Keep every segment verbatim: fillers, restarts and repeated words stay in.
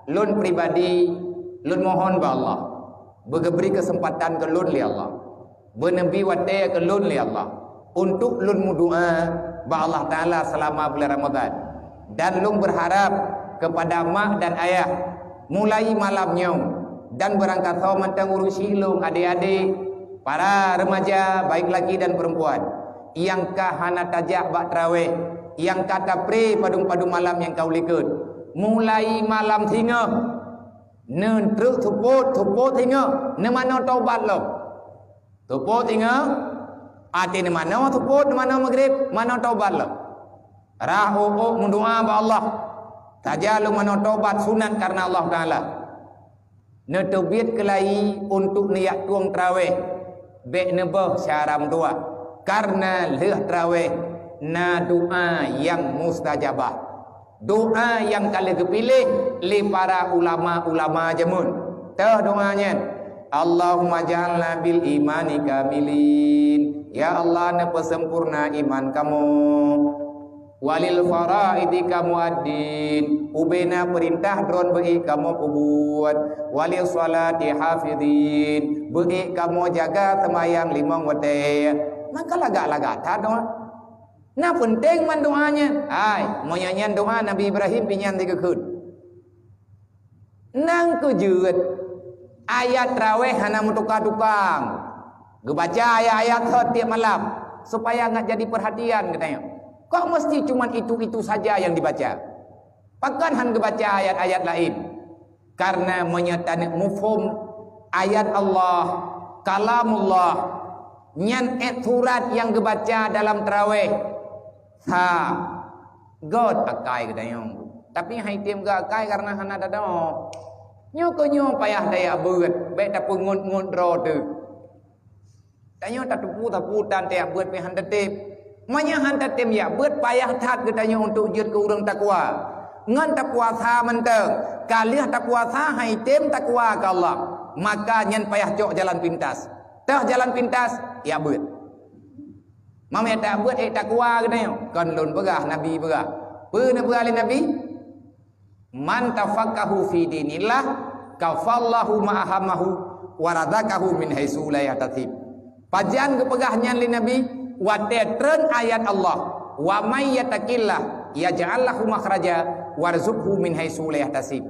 Lôn pribadi, lôn mohon bak Allah, beugeubri keuseumpatan keu lôn lé Allah, beuneubri watée keu lôn lé Allah, untuk lôn meudoá bak Allah Taala seulama bulan Ramadhan. Dan lôn beurharab keupada mak dan ayah, mulai malam nyoe dan beurangkasoe mantong ureuëng syiek lôn, adék-adék, para remaja, baik laki dan perempuan, nyang ka hana tajak bak trawéh, nyang ka tapré padum-padum malam nyang ka u likot, mulai malam singoh, neutreuk seupôt, seupôt singoh, neumanoe tobat lom. Seupôt singoh, até neumanoe seupôt, neumanoe maghrib, manoe tobat lom. Rhah ôk-ôk meudoá bak Allah, saja lôn manoe tobat sunat kareuna Allah Taala. Neuteubiet keulayi untuk neujak tueng trawéh, bék neubôh syara meudoá, kareuna lheueh trawéh na doá nyang mustajabah. Doá nyang ka lheueh geupiléh lé para ulama-ulama jameun. Teuh doá nyan, "Allahumma ja'alna bil imani kamilin." Ya Allah, neupeusempurna iman kamoe. "Walil faraidi kamuaddin." Ubena peurintah droe beu-ék kamoe peubuet. "Walis salati hafidin." Beu-ék kamoe jaga seumayang limong watée. Maka lagak-lagak that doá. Na peunteng man doá nyan. Hai, meunyoe nyan doá Nabi Ibrahim pih nyan sigeukheun. Nang keujeuet, ayat trawéh hana meutuka-tukang. Geubaca ayat-ayat thot tieb malam, supaya ngat jadi peurhatian geutanyoe. Kok meusti cuman itu-itu saja nyang dibaca? Pakon han geubaca ayat-ayat laén? Kareuna meunyoe taneuk muphom ayat Allah, kalamullah, nyan ék surat nyang geubaca dalam trawéh, sa, göt akai geutanyoe. Tapi han item göt akai kareuna hana tadoe. Nyoe keuh nyoe payah tajak beuet, bék tapeungot-ngot droe teuh. Tanyoe tateupeue sapeue tan tajak beuet pih han tatem. Meunyoe han tatem jak beuet, payah that geutanyoe untuk jeuet keu ureuëng takwa. Ngon tapuasa mantong, ka lheueh tapuasa han item takwa keu Allah, maka nyan payah cok jalan pintas. Teuh jalan pintas, jak beuet. Meunyoe tajak beuet ék takwa geutanyoe, kon lôn peugah, Nabi peugah. Peue neupeugah lé Nabi? "Man tafaqahu fi dinillah, kafallahu ma ahammahu, wa razaqahu min haitsu la yahtasib." Pajan geupeugah nyan lé Nabi, watée treun ayat Allah, "Wa may yattaqillah yaj'al lahu makhraja warzuqhu min haitsu la yahtasib."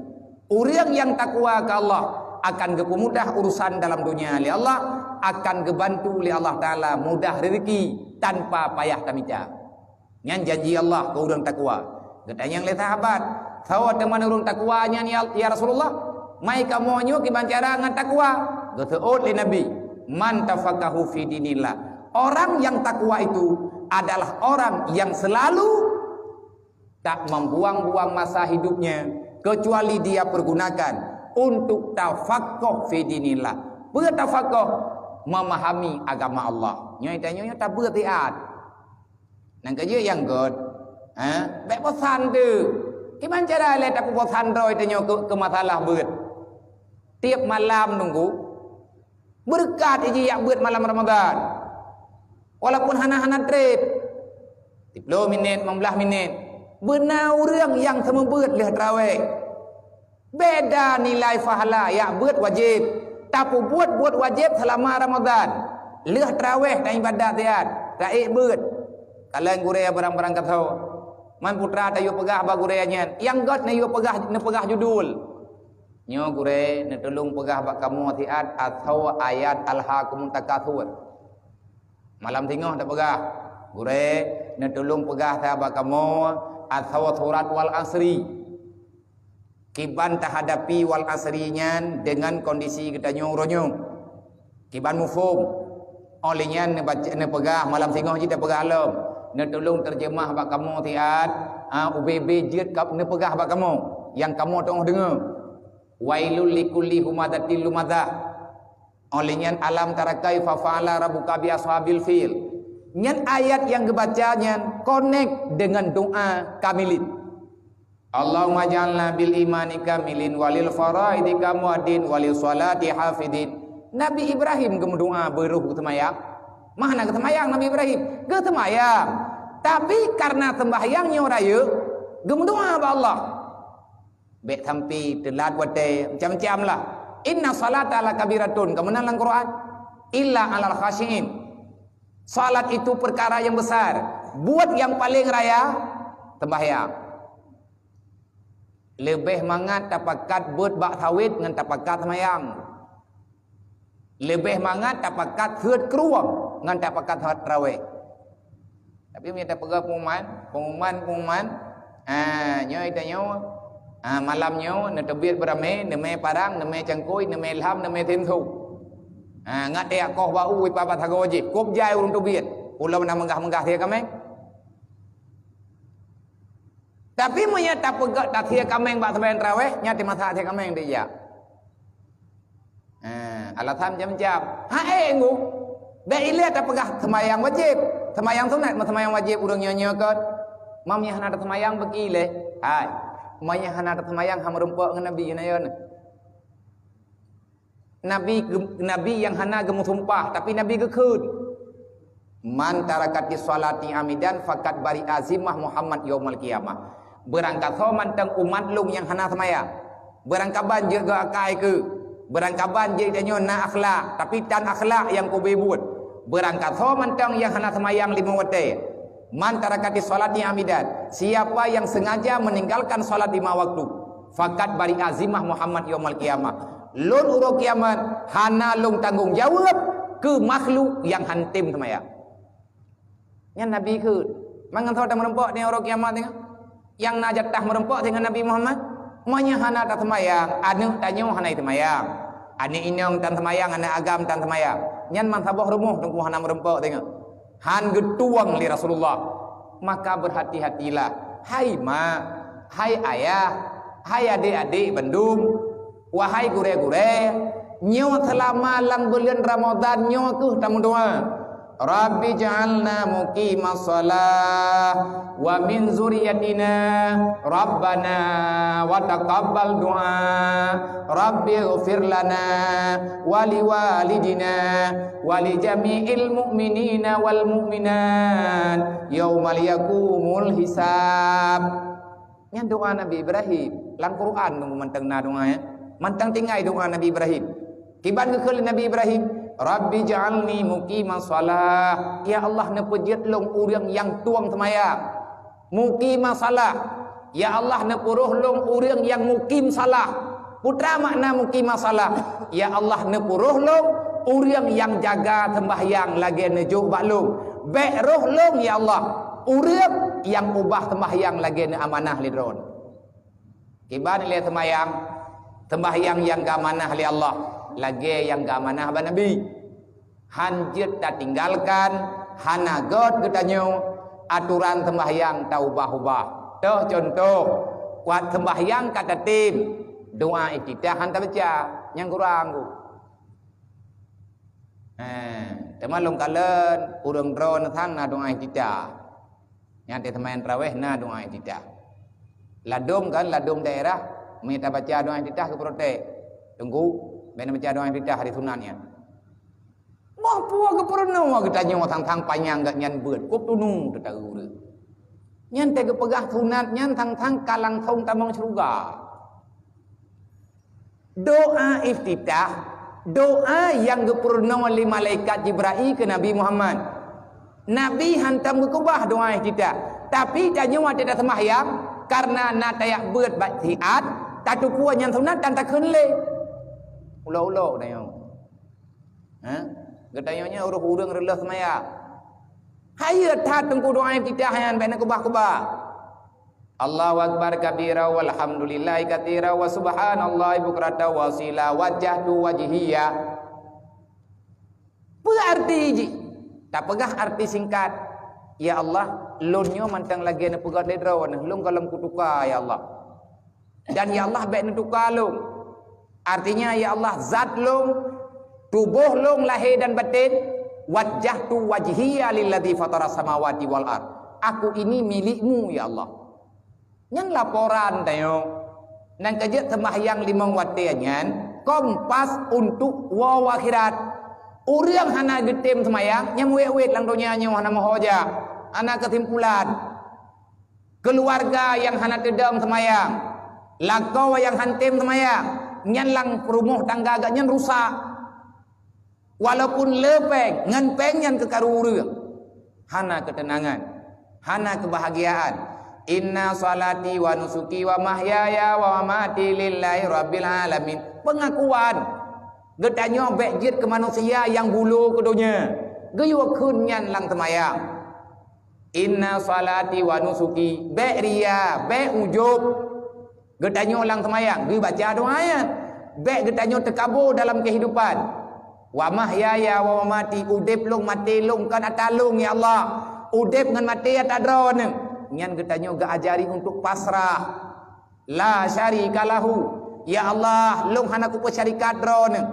Ureuëng nyang takwa keu Allah akan geupeumudah urusan dalam dunia lé Allah, akan geubantu lé Allah Taala mudah rezeki tanpa payah tamita. Nyan janji Allah keu ureuëng takwa. Geutanyong lé sahabat, "Soe teuma ureuëng takwa nyan, ya, ya Rasulullah? Mai kamoe nyoe kiban cara ngon takwa?" Geuseuôt lé Nabi, "Man tafaqahu fi dinillah." Orang yang takwa itu adalah orang yang selalu tak membuang-buang masa hidupnya, kecuali dia pergunakan untuk tafaqquh fi dinillah. Peue tafaqquh? Memahami agama Allah. Nyoe tanyoe nyoe tabeuet siat. Nang keujeuet nyang göt, ha? Bék bosan teuh. Kiban cara lé tapeubosan droe tanyoe keu, keu masalah beuet. Tieb malam nunggu, beureukat iji jak beuet malam Ramadhan. Walaupun hana-hana treb, siplôh minét, limong blaih minét, beuna ureuëng nyang seumeubeuet lheueh trawéh. Beda nilai pahala jak beuet wajéb. Tapeubuet buet wajéb seulama Ramadhan. Lheueh trawéh taibadat siat, taék beuet. Kalon gurée barang-barang kasoe. Man putra tayue peugah bak gurée nyan, nyang göt neuyue peugah, neupeugah judul. Nyoe gurée, neutulông peugah bak kamoe siat asoe ayat Alhaakumut Takatsur. Malam singoh tapeugah, gurée, neutulông peugah sa bak kamoe asoe surat Wal Asri. Kiban tahadapi Wal Asri nyan deungon kondisi geutanyoe uroe nyoe. Kiban muphom. Óh lheueh nyan neubaca, neupeugah, malam singoh jih tapeugah lom. Neutulông teurjeumah bak kamoe siat, a, ubé-bé jeuet ka, neupeugah bak kamoe, nyang kamoe teungoh deungoe. "Wailul likulli humazatil lumazah." Óh lheueh nyan, "Alam tara kaifa fa'ala rabbuka bi ashabil fil." Nyan ayat nyang geubaca nyan konek deungon doa kamilin. "Allahumma ja'alna bil imani kamilin, walil faraidi kamuadin, walil salati hafidin." Nabi Ibrahim geumeudoa beuroh geuseumayang. Mah na geuseumayang Nabi Ibrahim? Geuseumayang. Tapi kareuna seumbahyang nyoe rayeuk, geumeudoa bak Allah. Bèk sampai teulat watèe, macam-macam lah. Inna salata la kabiratun, ka meunan lam Quran. Illa alal khasyiin. Salat itu perkara yang besar. Buet nyang paleng raya, sembahyang. Leubeh mangat tapakat beuet bak sawét ngon tapakat seumayang. Leubeh mangat tapakat seuet krueng ngon tapakat seuet traweh. Tapi meunyoe tapeugah pengumuman, pengumuman, pengumuman, ah, nyoe tanyoe, ah, malam nyoe neuteubiet beuramé, neumè parang, neumè cangkôi, neumè ilham, neumè senso. Ah, ngat teuyak koh bak u ipa bak sagoe jih, kôb jai ureueng teubiet. Ulôn na meugah-meugah sie kaméng. Tapi meunyoe tapeugah tasie kaméng bak seumayang traweh, nyan teumasak sie kaméng teuyak. Ha, alasan macam-macam. Ha, eh, enggu. Bèk ilèe tapeugah seumayang wajéb. Seumayang sunat, meuseumayang wajéb ureueng nyoe-nyoe kon. Meunyoe hana taseumayang beuki ilèe. Hai. Meunyoe hana taseumayang, ha meureumpok ngon Nabi, na yon. Nabi ge-, Nabi nyang hana geumeusumpah, tapi Nabi geukheun. Man tarakatis sholati amidan faqad bari'a zimmah Muhammad yaumal qiyamah. Beurangkasoe mantong umat lôn nyang hana seumayang. Beurangkaban jeuet geuakai keu. Beurangkaban jeuet tanyoe na akhlak, tapi tan akhlak nyang kube buet. Beurangkasoe mantong nyang hana seumayang limong watèe. Man tarakatis sholati amidan. Siapa yang sengaja meninggalkan salat lima waktu, faqad bari'a zimmah Muhammad yaumal qiyamah. Lôn uroe kiamat hana lôn tanggong jaweueb keu makhluk nyang han tem seumayang. Nyan Nabi kheun. Mangat soe tameureumpok nyan uroe kiamat nyan. Nyang na jatah meureumpok singoh Nabi Muhammad. Meunyoe hana taseumayang, aneuk tanyoe hana seumayang. Aneuk inong tan seumayang, aneuk agam tan seumayang. Nyan meusaboh rumoh teungku hana meureumpok singoh. Han geutueng lé Rasulullah. Maka berhati-hatilah, hai mak, hai ayah, hai adék-adék bandum, wahai gurèe-gurèe, nyoe seulama lam buleuen Ramadhan nyoe kheueh tameudoa, "Rabbi ja'alna muqimas shalah wa min zuriyatina, Rabbana wa taqabbal du'a, Rabbi ighfir lana wa liwalidina wa li jami'il mu'minina wal mu'minat yaumal yaqumul hisab." Nyan doa Nabi Ibrahim. Lam Quran nunggu mantong na doa, ya. Mantong tinggai doa Nabi Ibrahim. Kiban geukheun lé Nabi Ibrahim, "Rabbi ja'alni muqimas shalah." Ya Allah, neupeujeuet lôn ureueng nyang tueng seumayang. Muqimas shalah. Ya Allah, neupeuroh lôn ureueng nyang mukim shalah. Peue makna muqimas shalah? Ya Allah, neupeuroh lôn ureueng nyang jaga seumbahyang lagèe neujok bak lôn. Bèk roh lôn, ya Allah, ureueng nyang ubah seumbahyang lagèe neuamanah lé Droen. Kiban ilèe seumbahyang, seumbahyang nyang geuamanah lé Allah, lagèe nyang geuamanah bak Nabi. Han jeuet tatinggalkan, hana göt geutanyoe atoran seumbahyang taubah-ubah. Toh contoh, watèe seumbahyang ka tatem, doa iftitah han tabaca, nyang kurang ku. Eh, teuma lôn kalon ureueng droeneuh sang na doa iftitah. Nyang teuh seumayang tarawih na doa iftitah. Ladôm kan, ladôm daerah, meunyo tabaca doa iftitah geuprotek. Teungku, bèk neubaca doa iftitah hari sunat nyan. Boh peue geupeurunoe geutanyoe sang-sang panyang geuh nyan beuet, kôb tunu teuta ureueng. Nyan teuh geupeugah sunat nyan sang-sang ka langsông tamong syeuruga. Doa iftitah, doa nyang geupeurunoe lé malaikat Jibrail keu Nabi Muhammad. Nabi hantom geukeubah doa iftitah. Tapi tanyoe watèe taseumahyang, kareuna na tajak beuet bak siat, tateupeue nyan sunat dan takheun lé. Ulo-ulo tanyoe. Ha? Geutanyoe nyan ureueng-ureueng reuloh seumayang. Hayeue that teungku doa iftitah nyan bèk neukeubah-keubah. Allahu akbar kabira walhamdulillahi katsira wa subhanallahi bukratan wa asila wajjahtu wajhiya. Peue arti jih? Tapeugah arti singkat, "Ya Allah, lôn nyoe mantong lagèe neupeugöt lé Droeneuh, lôn gohlom kutuka, ya Allah. Dan ya Allah, bèk neutuka lôn." Artinya, "Ya Allah, zat lôn, tuboh lôn lahé dan batén, wajjahtu wajhiya lilladzi fataras samawati wal ard. Aku ini milik-Mu, ya Allah." Nyan laporan tanyoe. Nyang ka jeuet seumbahyang limong watèe nyan kon pas untuk woe u akhirat. Ureueng hana geutem seumayang, nyan wét-wét lam donya nyoe hana meuho jak, hana keusimpulan. Keuluwarga nyang hana teudong seumayang, Lakoe nyang han tem seumayang, nyan lam rumoh tangga geuh nyan rusak. Walaupun le péng, ngon péng nyan keu karu ureuëng. Hana keuteunangan, hana keubahagiaan. "Inna salati wa nusuki wa mahyaya wa mamati lillahi rabbil alamin." Peungakuan. Geutanyoe bék jeuet keu manusia nyang bulo keu donya. Geuyue kheun nyan lam seumayang. "Inna salati wa nusuki," bék ria, bék ujub. Geutanyoe lam seumayang, geubaca doa nyan. Bék geutanyoe teukabô dalam keuhidupan. "Wa mahyaya wa mamati," udeb lôn maté lôn kon ata lôn, ya Allah. Udeb ngon maté ata Droeneuh. Nyan geutanyoe geuajari untuk pasrah. "La syarika lahu." Ya Allah, lôn hana kupeusyarikat Droeneuh.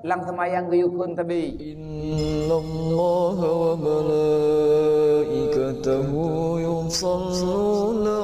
Lam seumayang geuyue kheun teubi. Innallaha wa malaikatahu yusalluna